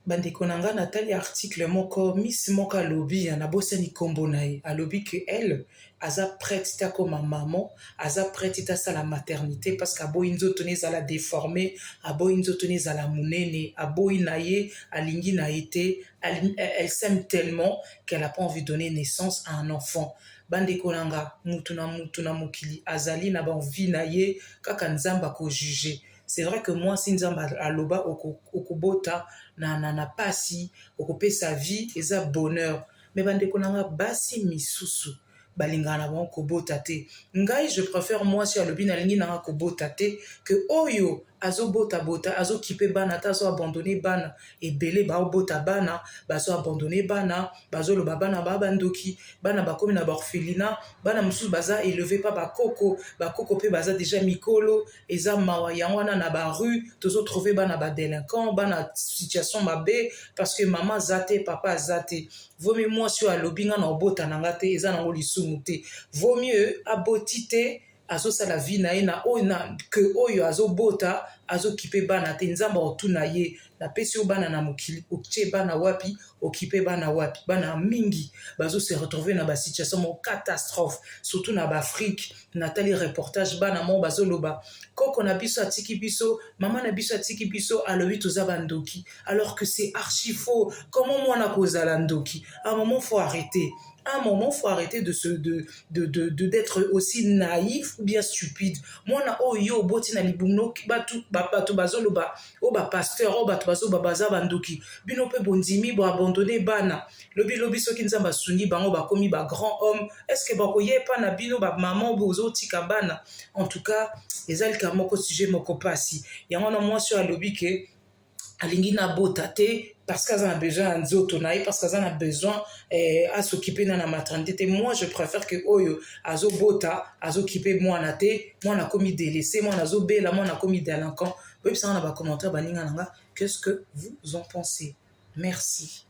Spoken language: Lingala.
Bandeko na nga, natali article moko, miss moko alobi, nabosani nkombo na ye, alobi ke elle aza prête te akoma maman, aza prête te asala maternité parce que aboyi nzoto na ezala déformé, aboyi nzoto na ezala monene, aboyi na ye, alingi na ye te. Elle s'aime tellement qu'elle a pas envie de donner naissance à un enfant. Bandeko na nga, mutu na mutu na mokili azali na baenvie na ye, kaka Nzambe akojuge. C'est vrai que mwasi, Nzambe aloba okobota na pasi, okopesa vie, eza bonheur. Mais bandeko na nga, basi misusu balingaka na bango kobota te. Ngai, je préfère mwasi alobi nalingi nanga kobota te ke oyo azobotabota, azokipe bana te, azoabandonner bana. Ebele baobota bana, bazoabandonner bana, bazoloba bana baa bandoki, bana bakomi na baorphelinat, bana mosusu baza élevé pa bakoko, bakoko mpe baza déjà mikolo. Eza mawa. Yango wana na barue tozotrouve bana badélinquant, bana situation mabe, parce que mama aza te, papa aza te. Vaut mieux mwasi oyo alobi nga na obota na nga te, eza nango lisumu te. Vaut mieux aboti te, azosala vie na ye na oyo na ke oyo azobota, azokipe bana te. Nzambe akotuna ye: napesi yo bana na mokili, otie bana wapi? Okipe bana wapi? Bana mingi bazose retrouve na basituation moko catastrophe, surtout na baAfrique. Natali reportage, bana moko bazoloba: koko na biso atiki biso, mama na biso atiki biso, alobi toza bandoki, alors que c'est archi faux. Comment mwana kozala ndoki? À un moment, faut arrêter. À un moment, faut arrêter de se de d'être aussi naïf ou bien stupide. Mwana oyo yo oboti na libumu, bato bato bazoloba oyo bapasteur, oyo bato bazoloba baza bandoki, bino mpe bondimi, boabandonner bana. Lobi lobi, soki Nzambe asungi bango, bakomi bagrand homme, est ce que bakoyepa na bino bamama bozotika bana? En tout cas, eza likambo moko, sujet moko mpasi. Yango wana mwasi oyo alobi ke alingi nabota te parce qu'aza na besoin ya nzoto na ye, parce qu'aza na besoin asokipe na maternité te. Moi, je préfère que oyo azobota, azokipe mwana te, mwana akomi délaissé, mwana azobela, mwana akomi délinquant. Boyebisanga na bacommentaire, baninga na nga, qu'est-ce que vous en pensez? Merci.